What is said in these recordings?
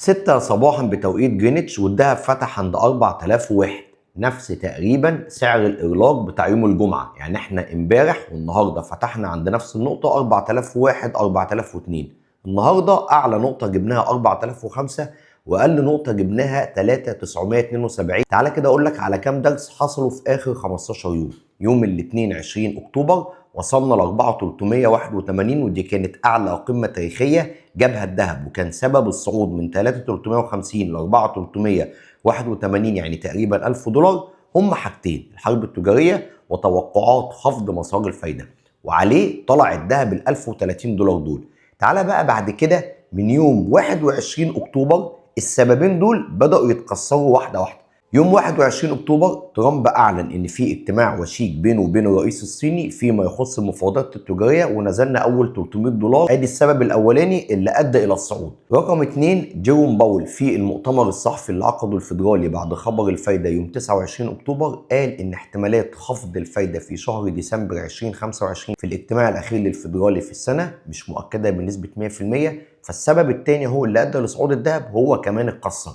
6 صباحا بتوقيت جرينتش، والذهب فتح عند 4001، نفس تقريبا سعر الاغلاق بتاع يوم الجمعة. يعني احنا امبارح والنهارده فتحنا عند نفس النقطة 4001 4002. النهارده اعلى نقطة جبناها 4005 واقل نقطة جبناها 3972. تعالى كده اقول لك على كام درس حصلوا في اخر 15 يوم. يوم الاثنين 20 اكتوبر وصلنا ل 4381، ودي كانت اعلى قمة تاريخية جابها الذهب، وكان سبب الصعود من 3350 ل 4381 يعني تقريبا 1000 دولار هم حاجتين: الحرب التجارية وتوقعات خفض مسار الفايده، وعليه طلع الذهب ال 1030 دولار دول. تعالى بقى بعد كده من يوم 21 اكتوبر السببين دول بدأوا يتكسروا واحدة واحدة. يوم 21 اكتوبر ترامب اعلن ان في اجتماع وشيك بينه وبين الرئيس الصيني فيما يخص المفاوضات التجاريه، ونزلنا اول 300 دولار. ادي السبب الاولاني اللي ادى الى الصعود. رقم 2، جيروم باول في المؤتمر الصحفي اللي عقده الفيدرالي بعد خبر الفايدة يوم 29 اكتوبر قال ان احتمالات خفض الفايدة في شهر ديسمبر 2025 في الاجتماع الاخير للفيدرالي في السنة مش مؤكدة بنسبة 100%. فالسبب الثاني هو اللي ادى لصعود الذهب هو كمان اتكسر.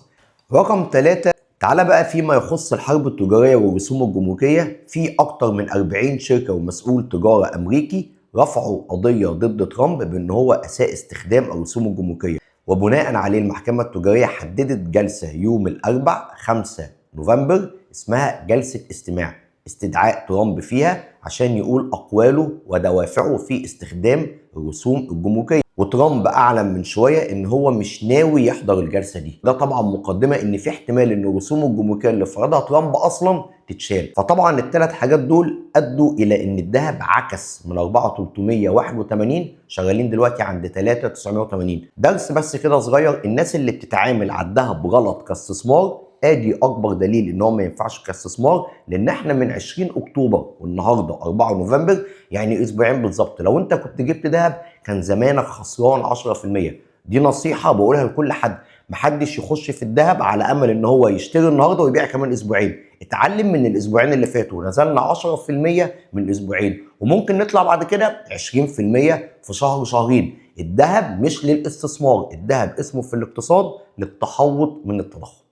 رقم 3، تعالى بقى فيما يخص الحرب التجارية والرسوم الجمركية، في أكتر من 40 شركة ومسؤول تجارة أمريكي رفعوا قضية ضد ترامب بأن هو أساء استخدام الرسوم الجمركية، وبناء عليه المحكمة التجارية حددت جلسة يوم الأربع 5 نوفمبر اسمها جلسة استماع، استدعاء ترامب فيها عشان يقول أقواله ودوافعه في استخدام الرسوم الجمركية. وترامب اعلن من شوية ان هو مش ناوي يحضر الجلسة دي. ده طبعا مقدمه ان في احتمال ان الرسوم الجمركيه اللي فرضها ترامب اصلا تتشال. فطبعا الثلاث حاجات دول ادوا الى ان الذهب عكس من 4381 شغالين دلوقتي عند 3980. درس بس كده صغير، الناس اللي بتتعامل على الذهب غلط كاستثمار، ادي اكبر دليل ان هو ما ينفعش كاستثمار، لان احنا من 20 اكتوبر والنهارده 4 نوفمبر يعني اسبوعين بالظبط، لو انت كنت جبت ذهب كان زمانك خسران 10%. دي نصيحة بقولها لكل حد، محدش يخش في الذهب على امل ان هو يشتري النهارده ويبيع كمان اسبوعين. اتعلم من الاسبوعين اللي فاتوا، نزلنا 10% من اسبوعين وممكن نطلع بعد كده 20% في شهر شهرين. الذهب مش للاستثمار، الذهب اسمه في الاقتصاد للتحوط من التضخم.